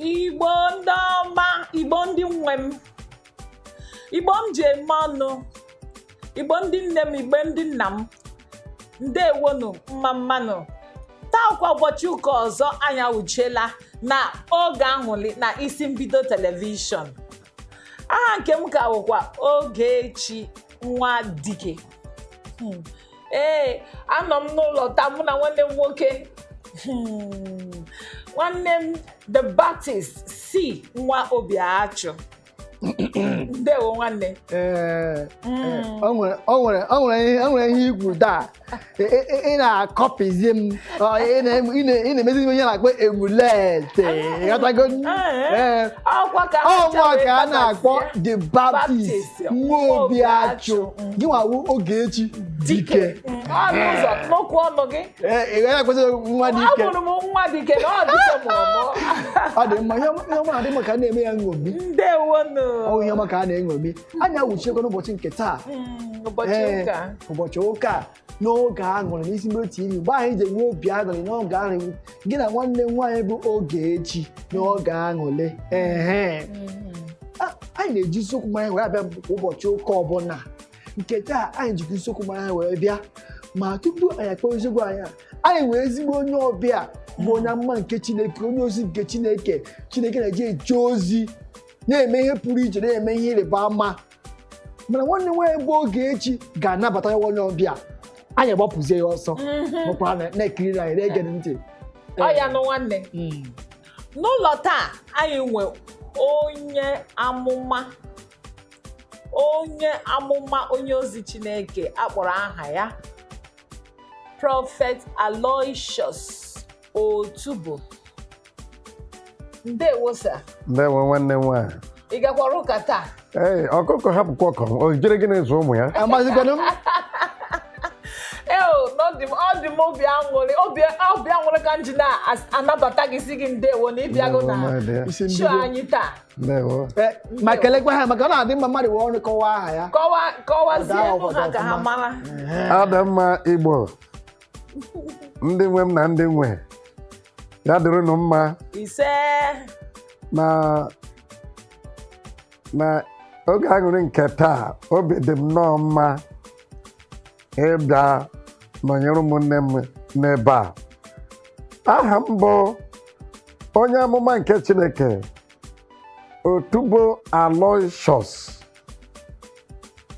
Igbo ndị ọma, Igbo ndị nwe m, Igbo m ji eme ọnụ, Igbo ndị nne m, Igbo ndị nna m, ndewonu, mma mma nụ. Taa kwa ụbọchị ụka ọzọ, anyị awụchiela na Oge Aṅụlị na Isi Mbido Telivishọn. Aha nke m ka bụkwa Ogechi Nwa Dike. Ee, anọ m n'ụlọ taa, mụ na nwanne m nwoke, nwanne m, The Baptist C Nwa Obiachụ. Ndewo, nwanne. Ee, o nwere o nwere o nwere ihe o nwere ihe ikwu taa. Ị na-akọpizi m. Ị na-emezi m ihe a na-akpọ emulate, ịghọtago? Ee. Ọkwa ka ọ ha mụa ka a na-akpọ The Baptist Baptist Nwa Obiachụ, gị nwawu Ogechi Dike. Ọ n'ụzọ n'okwu ọnụ gị. Ee, ị gaghị akwụsị nwa Dike. Amụrụ m nwa Dike na ọ Dike mụrụ m. Ọ dị mma. Ihe ọma na-adị mma ka a na-eme ya nṅomi. Ndewonu. Ọ ihe ọma ka a na-eṅomi. Anyị awụchiekwa n'ụbọchị nke taa. Ụbọchị Ee, ụka. Ụbọchị ụka n'Oge Aṅụrị n'Isi Mbido TV, mgbe anyị ji enwe obi aṅụrị n'oge aṅụrị, gị na nwanne m nwaanyị bụ Ogechi n'Oge Aṅụrị. Ehe. Anyị na-eji isiokwu mmanya wee abịa kwa ụbọchị ụka ọbụla. Nke taa, anyị jikwa isiokwu mmanya wee bịa. Ma tupu anyị akpọ isiokwu anyị a, anyị nwee ezigbo onye ọbịa bụ onye amụma nke Chineke, onye ozi nke Chineke. Chineke na-eji eje ozi, na-eme ihe pụrụ iche, na-eme ihe ịrịba ama. Mana nwanne nwaanyị bụ Ogechi ga-anabata ya onye ọbịa anyị, agbapụzie ya ọsọ. Nọkwara na-ekiriri anyị, na-ege ntị. Ọ ya nụ, nwanne. N'ụlọ taa, anyị nwe onye amụma, onye amụma, onye ozi Chineke akpọrọ aha ya Prophet Aloysius Otubo. Ndewo, sir. Ndewo, nwanne m nwaanyị. Ị gakwara ụka taa? Ee, ọkụkọ hapụkwa ọkọ, o jere gịnị zụ ụmụ ya? Amazikwanụ m. Ee, ọ dị m obi aṅụrị, obi aṅụrị ka m ji na-anabata gị, si gị ndewo na ịbịago na Ndewo, my dear. Isi show mbido. anyị taa. Ndewo. Ee, ma kelekwa ha, maka ọ na-adị mma mmadụ wee ọnụ kọwaa aha ya. Kọwazie Ọ daa ha ka ha ọfụma. mara. Ọ dị mma. Igbo ndị nwe m na ndị nwe ya, dịrịnụ mma. Ise. Na Oge Aṅụrị nke taa, obi dị m nnọọ mma ịbịa nọnyere ụmụnne m n'ebe a. Aha m bụ onye amụma nke Chineke Otubo Aloysius,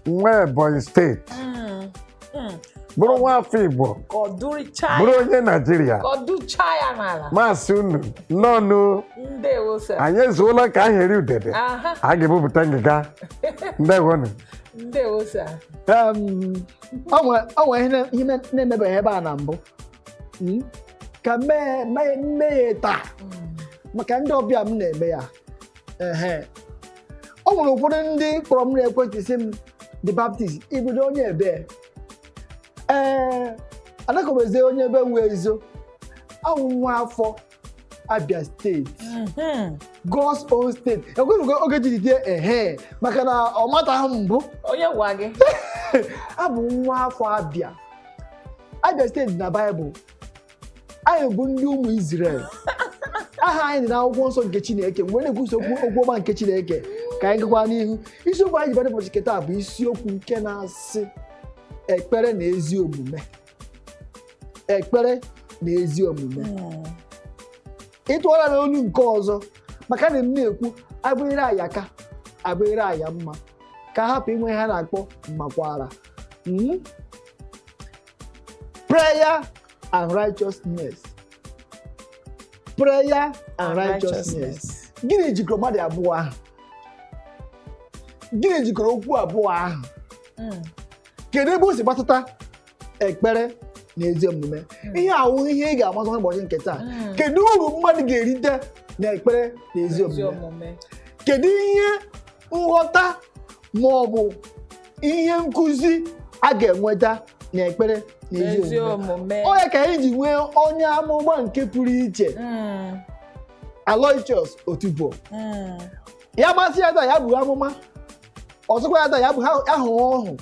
nwa Ebonyi Steeti, bụrụ nwa afọ Igbo, Ka ọ dụrịchaa bụrụ ya. onye Naijiria. Ka ọ dụchaa ya n'ala. Maasị unu nnọọ. Ndewo, sir. Anyị ezuola ka ahụ eri udede. A ga-ebupụta ngịga. Ndewonu. Ndewo, sir. O nwere ihe na-emebeghị ebe a na mbụ. Ka mee mee mmehie taa maka ndị ọbịa m na-eme ya. Ehe, o nwere ụfọdụ ndị kpọrọ m n'ekwentị sị m, "The Baptist, ibido onye ebe?" Ee, anakọbezie onye ebe nwe ezo awụ nwa afọ Abia Steeti, God's own state. Ekwenugo oge jiri tie ehe maka na ọ mataghị mbụ. Onye gwa gị? Abụ nwa afọ Abia, Abia Steeti. Na Baịbụl, anyị bụ ndị ụmụ Izrel. Aha anyị dị n'akwụkwọ nsọ nke Chineke. Mgbe na-ekwusa okwu ọma nke Chineke, ka anyị gakwa n'ihu. Isiokwu anyị ji bịa n'ụbọchị nke taa bụ isiokwu nke na-asị ekpere na ezi omume. Ekpere na ezi omume. Ịtụọla n'olu nke ọzọ, maka na m na-ekwu abụghịrị aya ka abụghịrị aya mma ka hapụ inwe ihe a na-akpọ mmakwara. Prayer and righteousness, prayer and righteousness. Gịnị jikọrọ mmadụ abụọ ahụ? Gịnị jikọrọ okwu abụọ ahụ? Kedu ebe o si gbasata ekpere na ezi omume? Ihe awụ ihe ị ga-amata n'ụbọchị nke taa. Kedu uru mmadụ ga-erite na ekpere na ezi ezi omume? Omume. Kedu ihe nghọta ma ọ bụ ihe nkụzi a ga-enweta na ekpere na ezi ezi omume? Omume. Ọ ya ka anyị ji nwee onye amụma nke pụrụ iche, Aloysius Otubo. Ya masị ya taa, ya bụ amụma ọzọkwa. Ya taa, ya bụ ha ahụ ọhụ.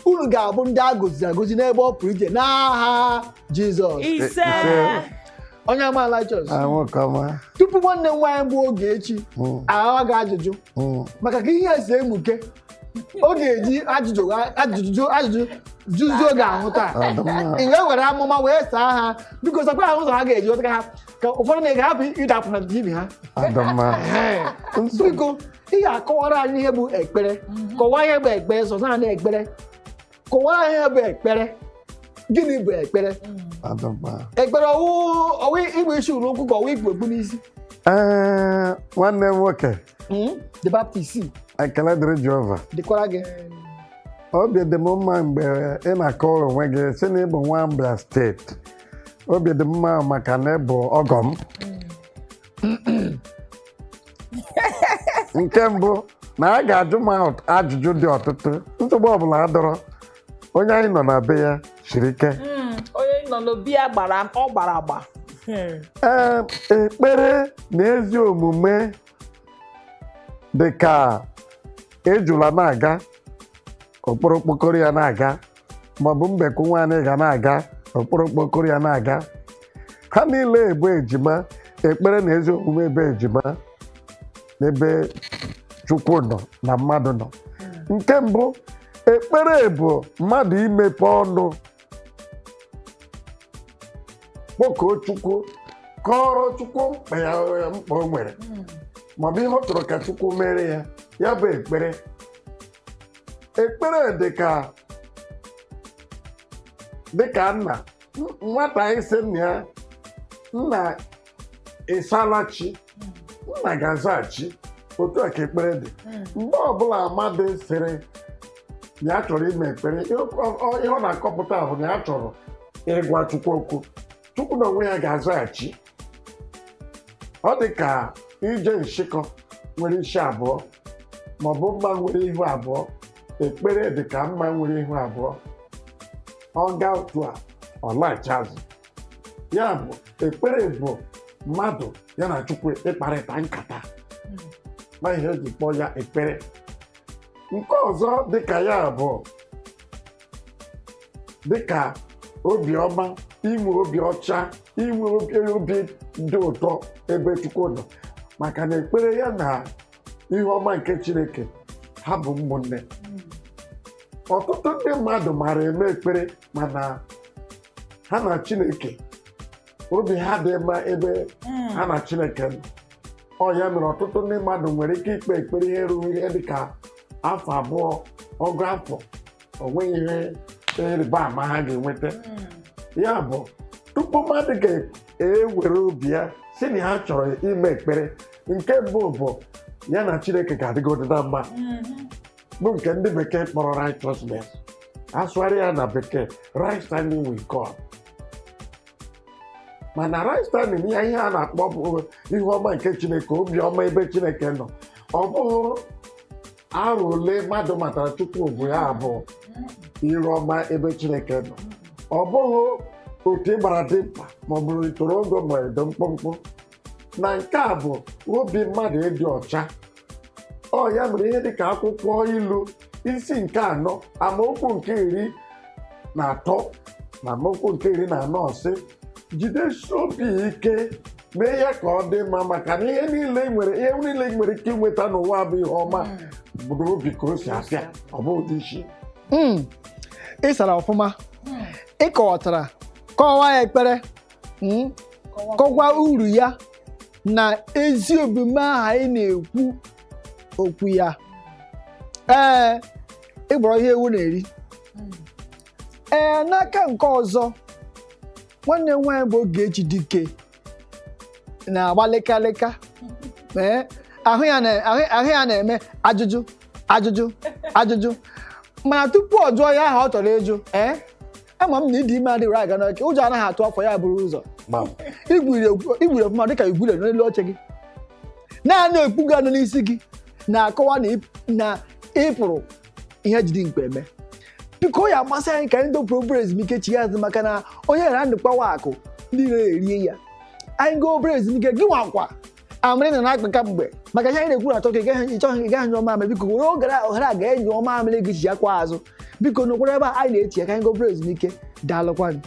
Unu ga-abụ ndị a gọziri agọzi n'ebe ọ pụrụ iche n'aha Jizọs. Ise. Ise. Onye amaala Jos. Ah, nwoke ọma. Tupu nwanne m nwaanyị bụ Ogechi agha gị ajụjụ maka ka ihe a si emuke, ọ ga-eji ajụjụ ajụjụ ajụjụ jụzuo gị ahụ taa. Ọ dị mma. Ị wee were amụma wee saa ha. Biko, sakwa ha ụzọ ha ga-eji ghọta ha, ka ụfọdụ na-ege hapụ ịdapụ na TV ha. Ọ dị mma. Ee, biko, ị ga-akọwara anyị ihe bụ ekpere. Kọwaa ihe bụ ekpere, sọ naanị ekpere. Kọwara anyị ihe bụ ekpere. Gịnị bụ ekpere? Ọ dị mma. Ekpere, ọwụ ọwụ igbu isi ụlọ ụkwụ, ka ọwụ ikpu okpu n'isi? Ee, nwanne m nwoke. The Baptist. Ekele dịrị Jehova. Dịkwara gị. Obi dị m mma mgbe ị na-akọrọ onwe gị sị na ị bụ nwa Abia Steeti. Obi dị m mma maka na ị bụ ọgọ m. Nke mbụ na a ga-ajụ m ajụjụ dị ọtụtụ. Nsogbu ọbụla adọrọ onye anyị nọ na be ya siri ike. Onye nọ n'obi ya gbara, ọ gbara agba. Ee, ekpere na ezi omume dị ka ejula na-aga okporo okpokoro ya na-aga, maọbụ mbekwu nwaanyị ga na-aga okporo okpokoro ya na-aga. Ha niile ebu ejima. Ekpere na ezi omume ebe ejima n'ebe Chukwu nọ na mmadụ nọ. Nke mbụ, ekpere bụ mmadụ imepe ọnụ kpọkuo Chukwu, kọrọ Chukwu mkpa ya, mkpa o nwere maọbụ ihe ọ chọrọ ka Chukwu mere ya. Ya bụ ekpere. Ekpere dị ka nna nwata isi nna ya, "Nna, ịsala chi?" Nna ga-azaghachi. Otu a ka ekpere dị. Mgbe ọbụla mmadụ sịrị na ya chọrọ ime ekpere, ihe ọ na-akọpụta bụ na ya chọrọ ịgwa Chukwu okwu. Chukwu na onwe ya ga-azaghachi. Ọ dị ka ije nshịkọ nwere isi abụọ maọbụ mma nwere ihu abụọ. Ekpere dị ka mma nwere ihu abụọ. Ọ gaa otu a, ọ laghachi azụ. Ya bụ, ekpere bụ mmadụ ya na Chukwu ịkparịta nkata na ihe eji kpọọ ya ekpere. Nke ọzọ dịka ya bụ dịka obiọma, inwe obi ọcha, inwe obi dị ụtọ ebe Chukwu nọ, maka na ekpere ya na ihe ọma nke Chineke ha bụ ụmụnne. Ọtụtụ ndị mmadụ mara eme ekpere, mana ha na Chineke, obi ha dị mma ebe ha na Chineke nọ. Ọ ya mere ọtụtụ ndị mmadụ nwere ike ikpe ekpere ihe ruru ihe dịka afọ 2, ọgụ afọ, o nweghị ihe ịrịba ama ha ga-enweta. Ya bụ, tupu mmadụ ga-ewere obi ya si na ya chọrọ ime ekpere, nke mbụ bụ ya na Chineke ga-adịgodo na mma, bụ nke ndị bekee kpọrọ righteousness. Asụgharị ya na bekee, right standing with God. Mana right standing ya, ihe a na-akpọ bụ ihe ọma nke Chineke, obi ọma ebe Chineke nọ. Ọ bụghị arụ ole mmadụ matara Chukwu bụ ya bụ iru ọma ebe Chineke nọ. Ọ bụghị otu ị gbara dị mkpa, ma ọ bụrụ itoro ogo ma edo mkpụmkpụ. Na nke a bụ obi mmadụ ịdị ọcha. Ọ ya mere ihe dịka akwụkwọ Ilu isi nke 4 amaokwu nke 13 na amaokwu nke 14 sị, "Jidesi obi ike, mee ya ka ọ dị mma, maka na ihe niile ị nwere ike inweta n'ụwa bụ ihe ọma bụ n'obi ka o si abịa, ọ bụ ụdị isi." Ị sara ọfụma. Ị kọwatara, kọwaa ya ekpere, kọwaa uru ya na ezi omume ahụ anyị na-ekwu okwu ya. Ee, ịgbọrọ ihe ewu na-eri. Ee, n'aka nke ọzọ, nwanne m nwaanyị bụ Ogechi Dike na-agba lịkalịka. Ee, ahụ ya na-eme ajụjụ ajụjụ ajụjụ, mana tupu ọ jụọ ya aha ọ chọrọ ịjụ, ee, ama m na ịdị ime adịghị aga n'oke ụjọ anaghị atụ afọ ya bụrụ ụzọ. Gbam. Igwiri ọfụma dịka igwure n'elu oche gị, naanị okpu gị anọ n'isi gị na-akọwa na ị pụrụ ihe jide mkpe eme. Biko, ya amasị anyị ka anyị dopụrụ obere ezumike chi azụ, maka na onye ghara ndụ kpawa akụ, ndị ire erie ya. Anyị gaa obere ezumike, gị nwakwa amịrị na na-akpa mgbe maka ihe anyị na-ekwu na-achọ ka ị gaghị nyụọ mamịrị. Biko, were oge ohere a ga-enyo mamịrị gị ji akwa azụ. Biko, n'okwara ebe a anyị na-echi ya ka anyị gaa obere ezumike. Daalụkwanụ.